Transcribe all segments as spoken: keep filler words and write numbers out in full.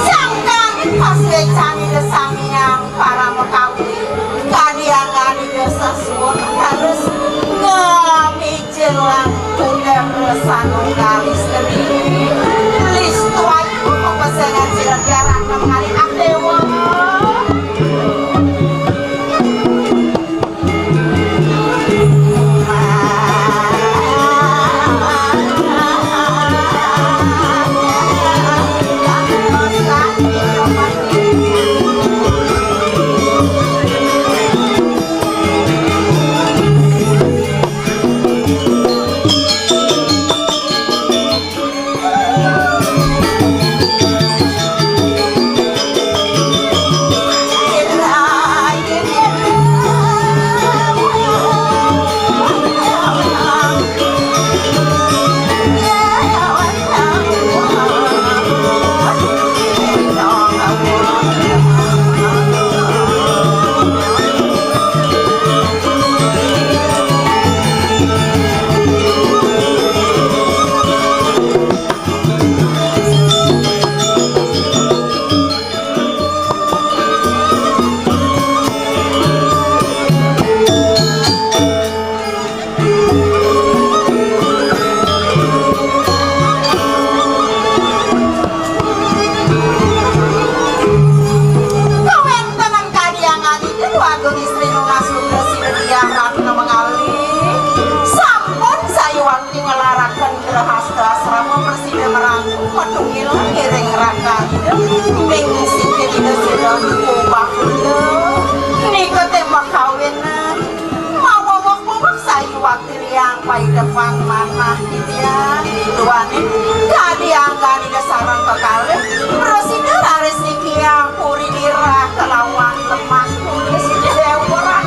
Sangkan pasuécan Ida Sang Hyang Paramakawi, kadiangan Ida Sasuwun harus ngamijelang pudar sanunggal istri. Listuan pepesengan sira diarahkan kali Akdewa. Kawéntenan kadiangan Ida Dwagung Istri nunas lugra sida diarahna mangalih. Sampun sayuwakti ngelaraken grahasta asrama prasida ngrangkul matunggil ngiring raka Ida. Ing siki Ida sira kubah Ida. Nika tembak kawin mawa wong-wong sayuwakti Liang paidepang manah titiang, duaning kadiangan Ida sareng kekalih, prasida raris niki puri dirah kelawan lemah puri sida dewek.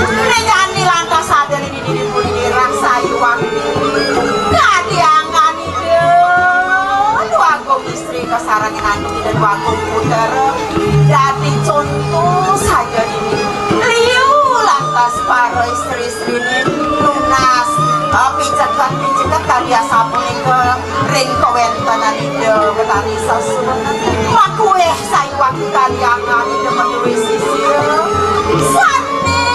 Nénjani lantas sadéné dini puri dirah sayuwakti kadiangan Ida Dwagung Istri kasarengin antuk Ida Dwagung Putra dadi conto saja dini. Liu lantas para istri-istrine nunas, eh, piceket-piceket kadi asapunika ring kawentenan Ida Betari Sasuhunan. Makuih sayuwakti kadiangan Ida madué sisia. Sane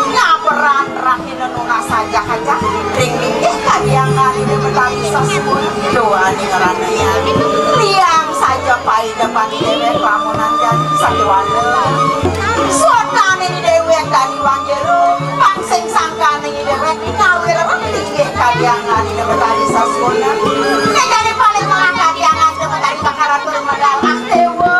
ngaberan rahina nunas ajah-ajah ring linggih kadiangan Ida Betari Sasuhunan. Duaning ranayan. Liang saja paidepan déwék lamunan jani sakéwala. Sotane déwék dadi wanjero, pang sing sangkane déwék ngawir ring linggih kadiangan Ida Betari Sasuhunan. Nek dadi paling melah kadiangan Ida Betari bakal atur medal, ah, dewa.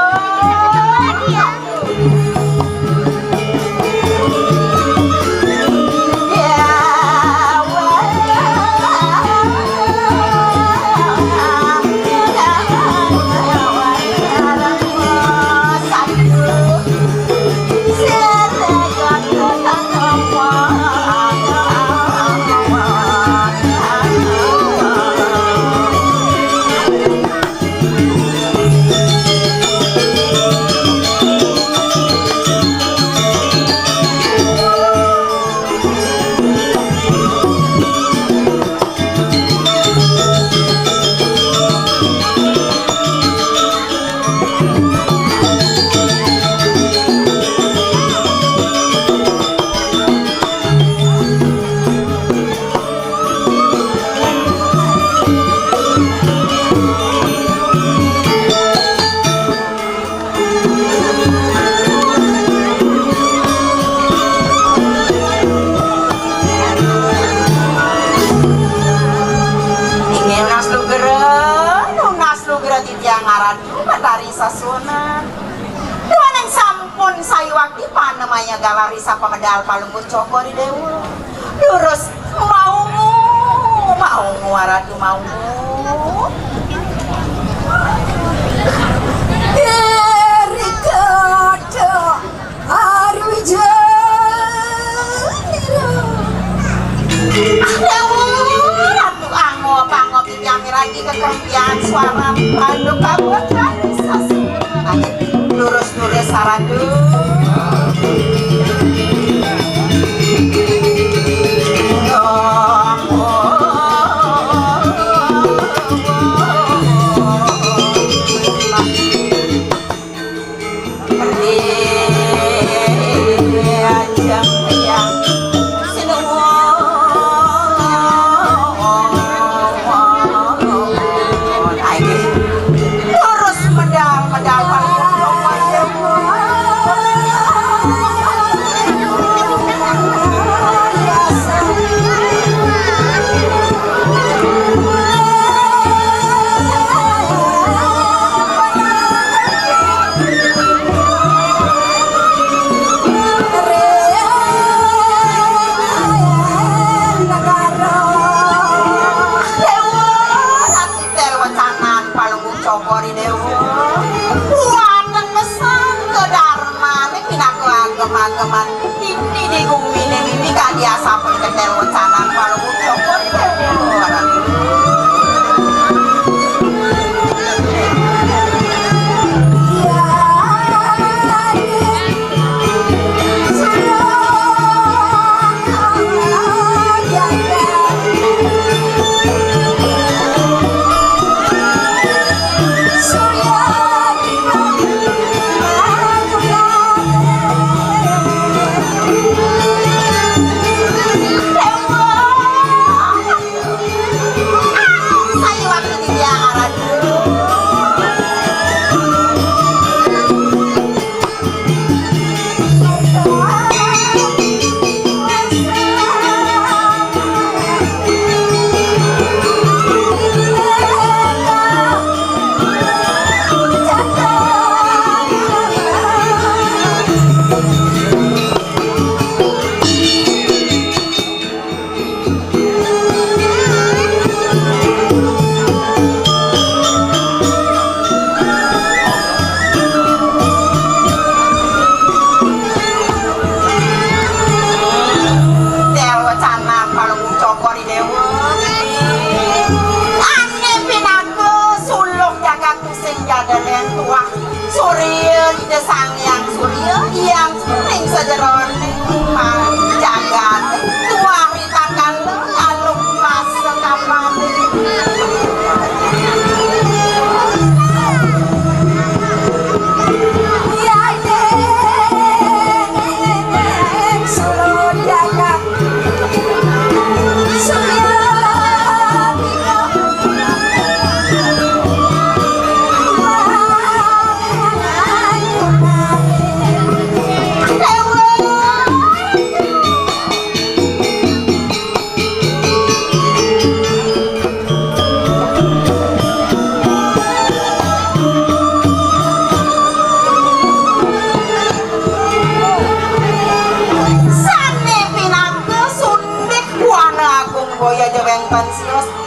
Inggih nunas lugra, nunas lugra titiang Ratu Betari Sasuhunan. Duaning sampun sayuwakti panemaya galar ri sapamedal Palungguh Cokor I Dewa. Durus maungu, maungu, Ratu maungu. Iri kata Arwijanira. Ah, Dewa, Ratu angob-angob titiang miragi kekrempian suara Paduka Putra Sasuhunan. Lurus-lurus saradu.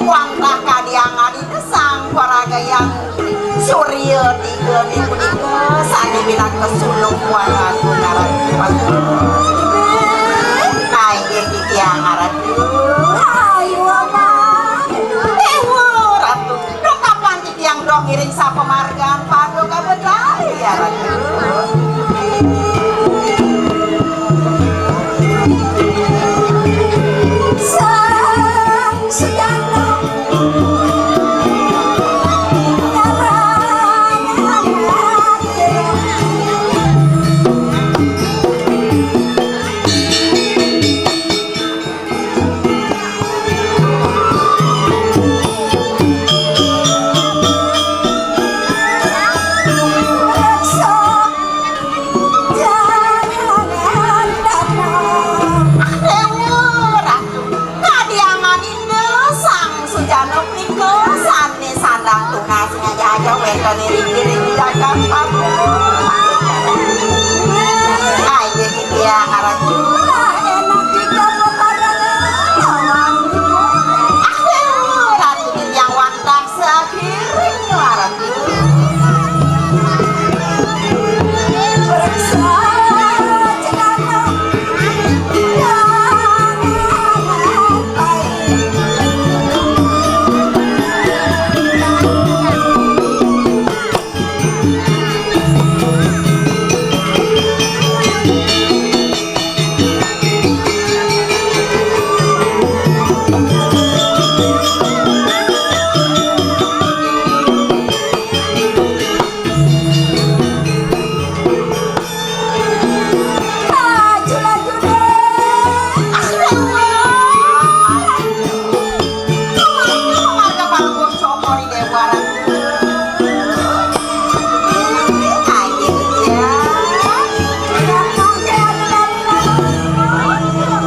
Wantah kadiangan ida sang paraga Hyang Surya tiga ni punika sané minangka sulung waraga ngaran. Inggih titiang Ratu. Ayo, Abang. Déwa Ratu. Dongkapan titiang doh ngiring sapamargan paduka Betari, ya Ratu. Sang Sujana. Kadiangan ida Sang Sujana punika sané sandang tunas ngajaja wénten ring jagat Padma. Ayo titiang Ratu. Aduh, Ratu titiang wantah sakiring Ratu.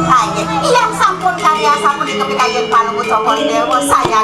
Ayo, yang sampun karya sampun dikepikayun Palungguh Cokor Dewa, saya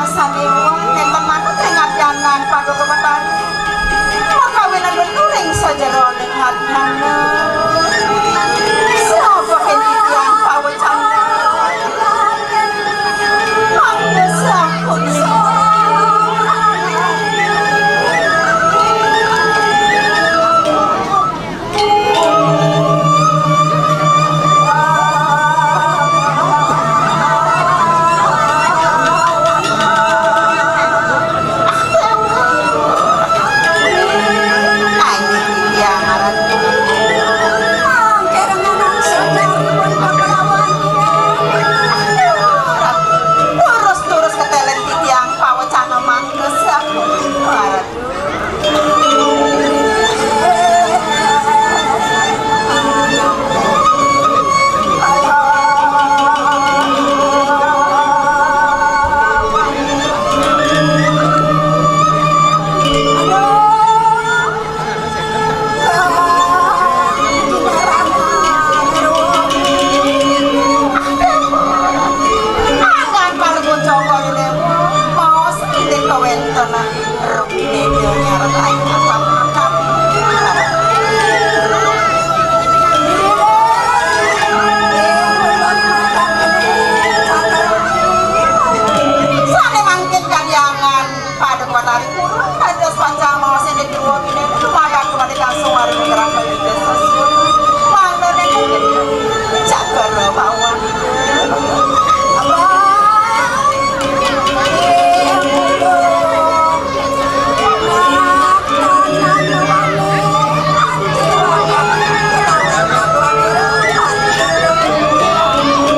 Sané wong nénten manut ring abyanan Paduka Betari. Makawinan bener ring sajeroning abyanan. Siapa ing titiang pawecana? Mangda sampun. Terus-terus ketelin titiang pawecana mangda sampun. Anggan para Cokor I Déwa, maos indik kawéntenan. Sané mangkin kadiangan Paduka Betari purun dados pacang maos indik druwa binén dumadak kemerdekaan suara negara Indonesia. Mangda niki cakra bawah.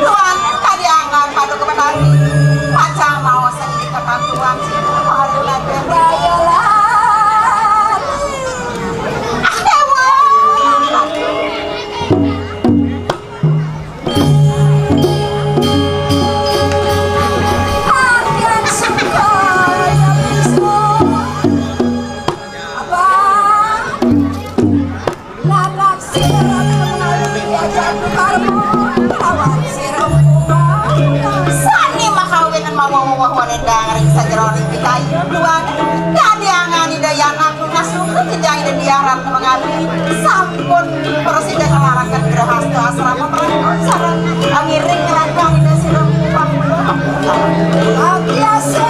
Duaning kadiangan Paduka Betari, pacang maos ing katantuan sira, Paduka Betari. Déwa. Sané makawinan mawa-mawa wenedang ring sajeroning pitayuan. Kadiangan Ida Yanak Nunas Luhur Kijang Ida Diah Ratna Mangabdi sampun prasida nglaraken grahasta asrama prangkut sareng ngiring nglangkang Ida Sira Pangula. Abiasa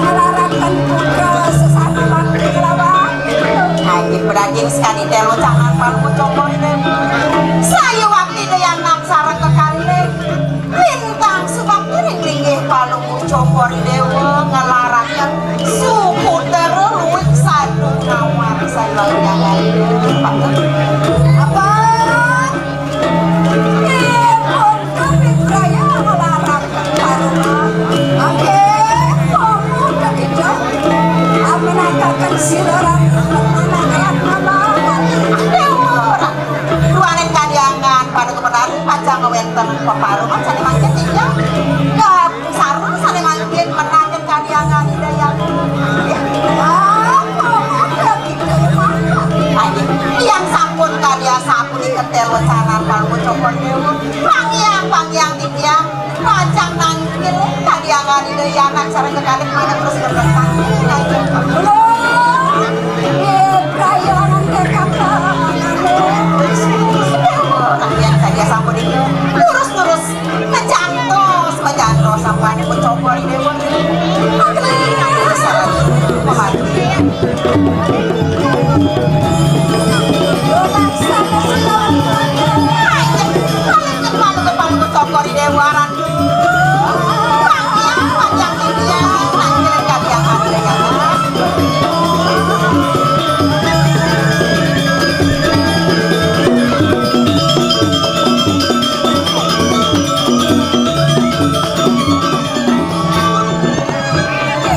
nglaraken putra sesama bakti kelawan. Kangge pedaging sekadi telo cangan Palungguh Cokor Ida. Sayu wakti Ida Yanak sareng kekalih. Lintang subakti ring linggih Palungguh Cokor I Déwa nglaraken suku tera luwih sadu nawar sayu. Apa? Ipun kapibraya nglaraken karma. Nggih, kamu kekica. Amenakaken sira ratu anak ratna. Déwa. Duaning kadiangan Paduka Betari pacang wénten peparuman sané mangkin titiang. Sareng sané mangkin menangin kadiangan Ida Hyang. Ah, kok ada kita ya, Pak? Ayo, yang sampun kadian sampun diketel wecanan Palungguh Cokor Déwa. Pangiang, pangiang titiang. Pacang nangkil kadiangan Ida Yanak sareng kekalih manah terus berkembang. Belum. Eh, prayangan ke kakak. Yang saja sampun itu. Lurus-lurus. Mejantos, mejantos sampai Cokor Déwa. Aduh, salah. Pemati.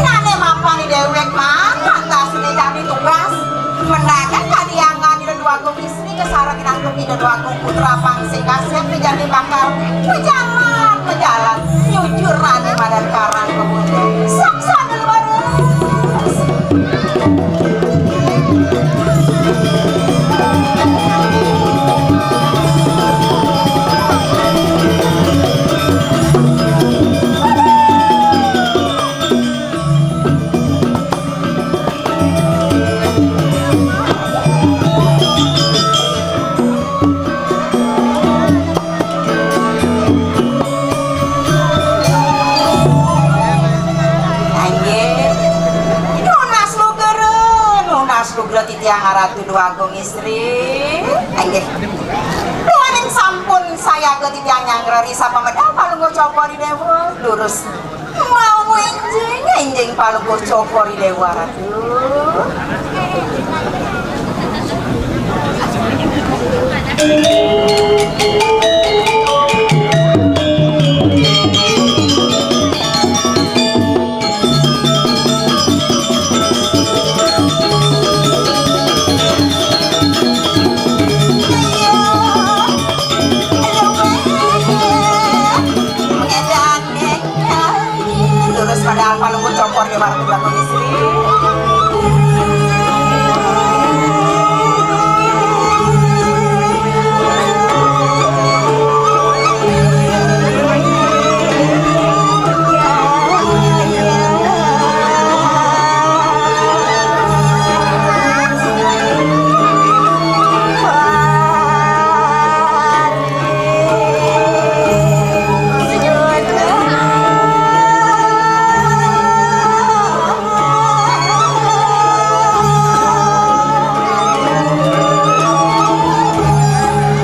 Nane mapan déwék, Man, lantas né jani tugas. Menangan kadiangan Ida Dwagung Wisnu kasarengin antuk Ida Dwagung Putra Pangsing Kasih, né jani bakal majalan, majalan nyujur rane madan karang kebun. Saksana leres. Agung Istri, inggih. Duaning sampun sayaga titiang nyanggra ri sapa medal Palungguh Cokor I Déwa, durus mau enjing, enjing Palungguh Cokor I Déwa, Ratu. Terus padahal Palungguh Cokor di warung belakang istri.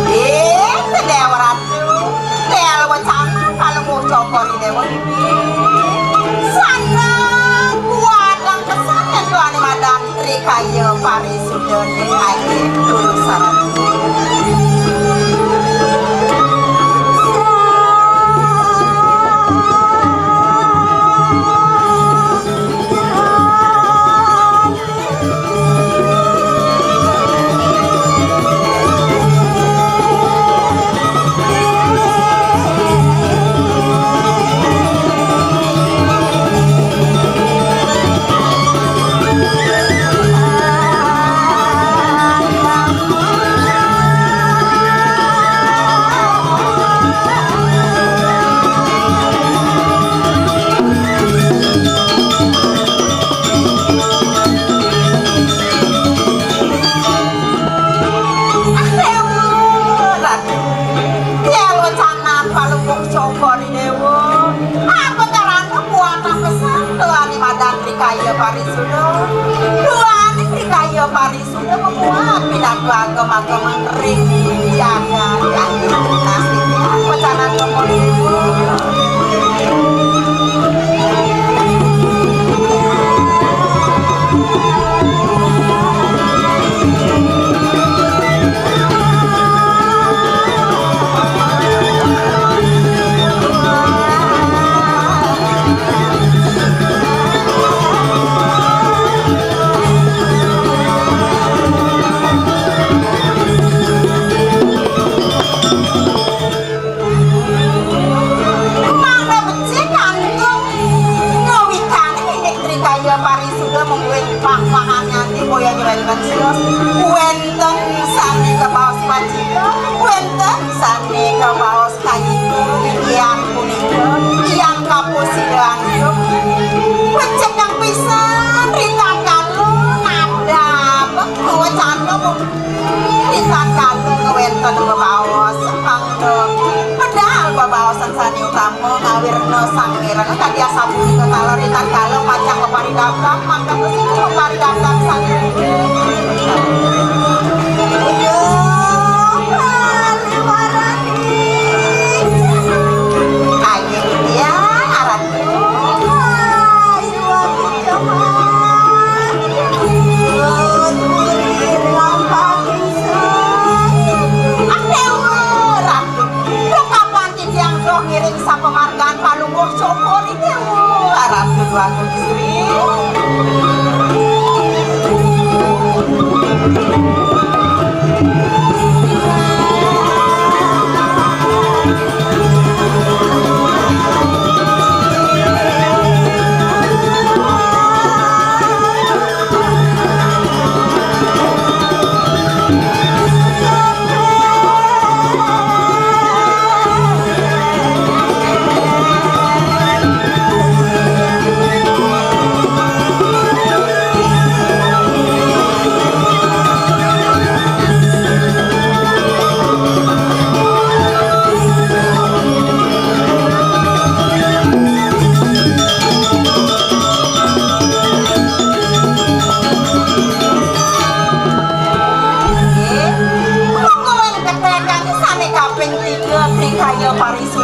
Ih, Déwa Ratu, dél wacana Palungguh Cokor I Déwa. Sana kuat lan kesan yen tuane madan Trikaya Parisuda ning aye Guru Saraswati. Déwa, Ratu. Tiang wecanan Palungguh Cokor I Déwa. Apa carane buat pesan duane madan Trikaya Parisuda? Duane Trikaya Parisuda membuat pinatu agama-agama ring jagat. Yang jelas ini wecanan Cokor I Déwa. Mangda becik antuk ngawitane indik Trikaya Parisuda mungguing pah-pahan nganti boya nyuwèn pensiun. Wenten sami kabaos pacika, wenten sami kabaos kayika, inggih punika, tiang kapusidaanipun. Becik kang pisan, ritatkala nadhep kawecana Ritatkala kawénten bebaos, mangda medal bebaosan sané utama ngawirna sang mireng kadi asapunika taler ritatkala pacang maparidabdab, mangda sing maparidabdab sang. Ayo, Bali Warani. Ayo, Widya, aran. Ayo, Widya. Aduh, Ratu. Duh, kapan titiang doh ngiring sapamargan Palungguh Cokor I Déwa. Ratu Agung Istri.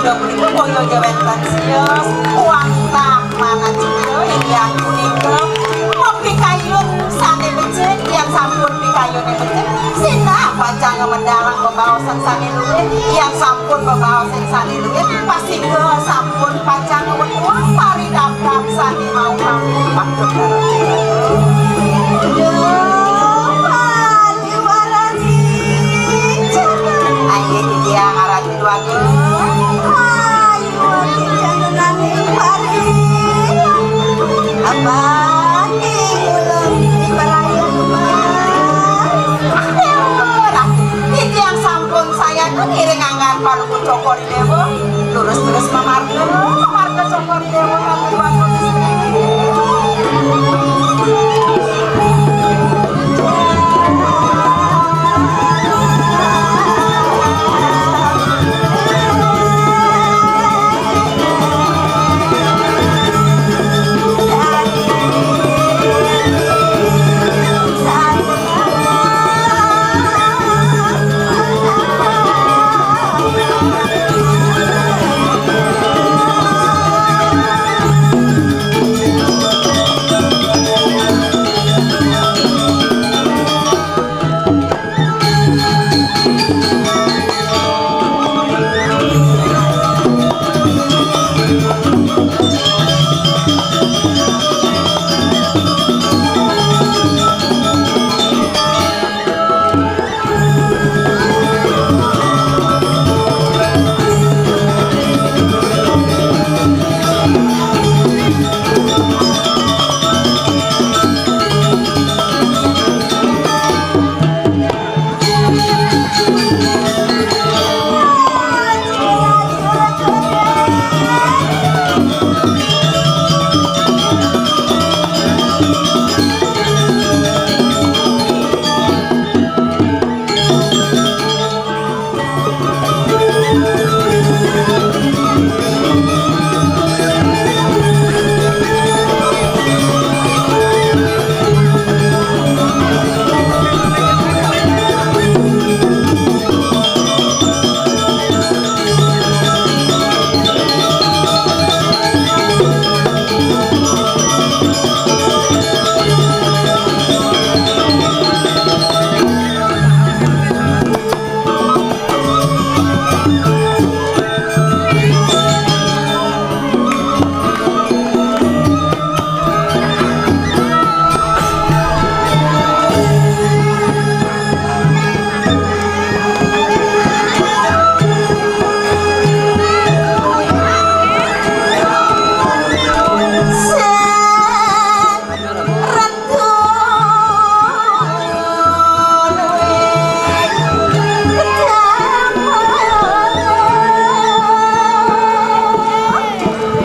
Punika boya ja wénten sios, wantah manajika inggih punika mapikayun sané becik, yén sampun pikayuné becik, sinah pacang medal bebaosan sané luih, yén sampun bebaosan sané luih, pastika sampun pacang wetuh paridabdab sané maupami patut. Duh, Bali Warani, jangan. Ayo, titiang arah Duh Agung. Ayo, titiang nenangin pari. Abah, ing ulun di barayang, Bang. Aduh, titiang sampun sayan ngiring anggan Palungguh Cokor I Déwa. Lurus-lurus mamarga, mamarga Cokor I Déwa, Ratu Agung.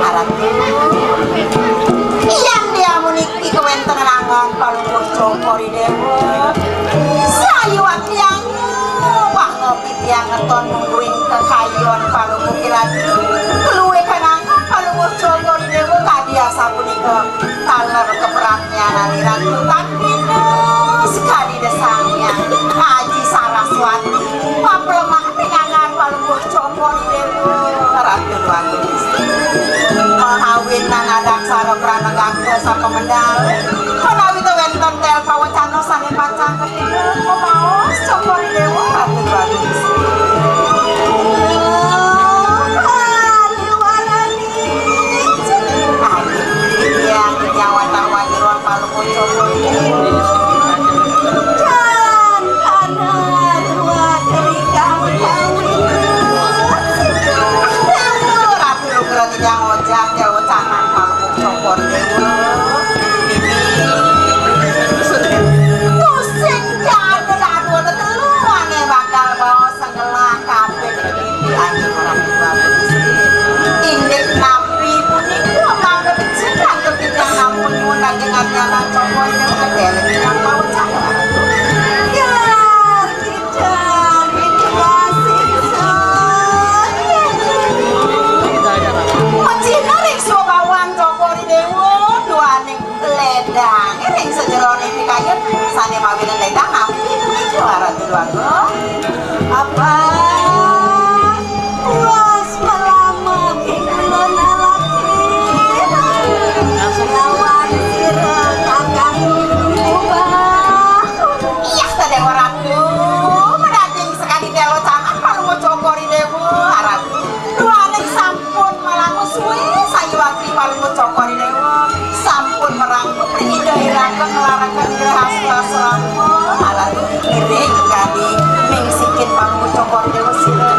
Arep. Yén dia muniki kawéntenan anggon Palungguh Cokor I Déwa. Sayuwakti angu, wah, ngopi tiang ngeton mungguing kekayon Palungguh Kiratu. Keluwe kanangka Palungguh Cokor I Déwa kadi asapunika taler kepratnyanan Ratu Kandina sekadi desangnya Aji Saraswati. Papelemah pinangan Palungguh Cokor I Déwa Ratu Dwagung. Mahawinan adak sara pranegangka sapamedal. Menawi ta wénten tel pawecana sané pacang katingal, pamaos Cokor I Déwa Ratu Dwagung. Aduh, iya, iya, watah wajroan Palungguh Cokor I Déwa. Dan anak dua kerikang kawin. Ratu Nugra titiang ojak, ya, ocanan Palungguh Cokor I Déwa. Tusing jadul, aduh, tetelu ané bakal baos. Ngelah kabéh mimpi anjing orang tua Gusti. Indik napi punika mangga becik antuk titiang sampun nyuwun daging arnyanan Cokor I Déwa ngedeleng titiang pawecana. Jar kijar ring kasih. Mecihna ring swabawan Cokor I Déwa duaning ledang ring sajeroning pikayun sané mawinan ledang napi punika Ratu Dwagung? Apa? Puas malam Rahas-rahas rama, malah ngiring kadi mingsikin Palungguh Cokor Déwa sira.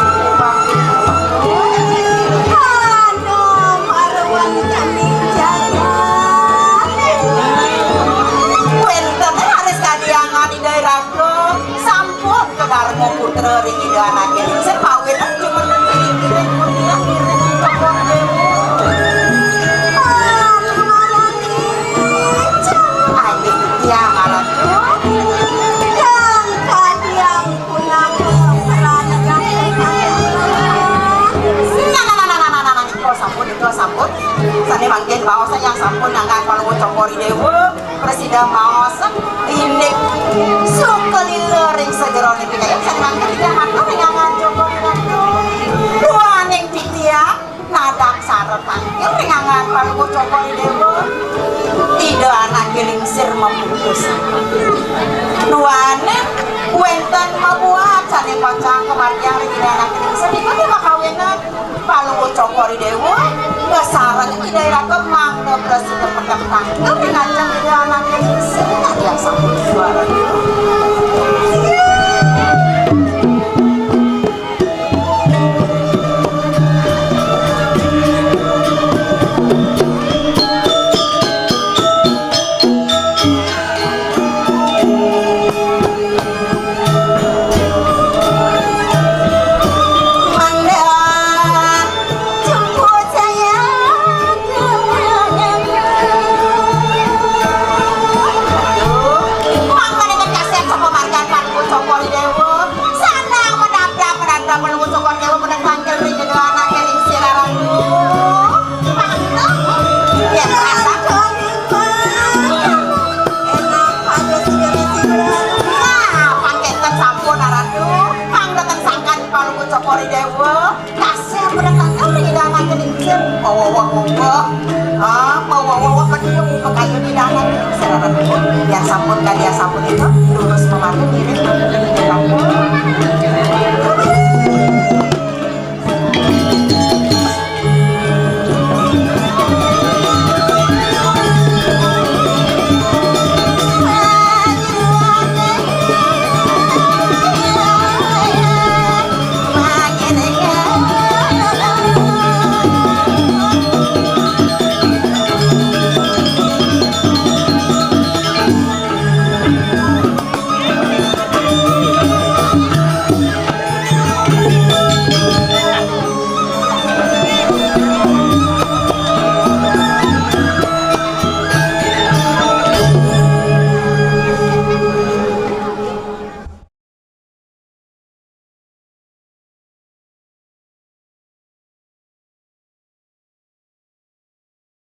Anu, para wonten ing jagat. Wénten raris kadi angan Ida Ratu, sampun kadarma putra ring Ida Anaké Lingsir, mawinan cuma ngiring-ngiring punika ngiring Cokor Déwa. Anu, malah Ayo, ya, malah. Yang kadiang punapa pranagah. Nah, nah, nah, nah, nah, nah, nah, nah, nah, nika sampun, nika sampun. Sané mangkin baos yang sampun nangkal Palungguh Cokor Déwa, prasida maos indik suka lila ring sajeroning pikayun, sané mangkin tiang matur ring angan Cokor Ratu. Duaning titiang Nadang sara tangkil ring angan Palungguh Cokor Déwa. Ida Anaké Lingsir maputus. Duaning wénten mabuat sané pacang kamargiang ring Ida Anaké Lingsir. Nika té makawinan Palungguh Cokor Déwa kasareng Ida Ratu mangda prasida peteng tangkil ring ajeng Ida Anaké Lingsir. Nah, ya sampun suara. Mangkane kasep sapa margan Palungguh Cokor Dewa. Sanang menabrak, menabrak Palungguh Cokor Dewa, menabrak tangkil ring Ida Anaké Lingsir Ratu. Mantap. Ya, rasa. Nah, pangketen sampun, Ratu. Pangketen sangkan Palungguh Cokor Dewa. Kasih pada kakak nih, Ida Anaké Lingsir. Wah, wah, wah, wah, wah. Ah, wah, wah, wah, wah, kan dia mau pekayu di Ida Anaké Lingsir. Ya, sampun kan, ya, sampun itu. Lurus memadu, mirip.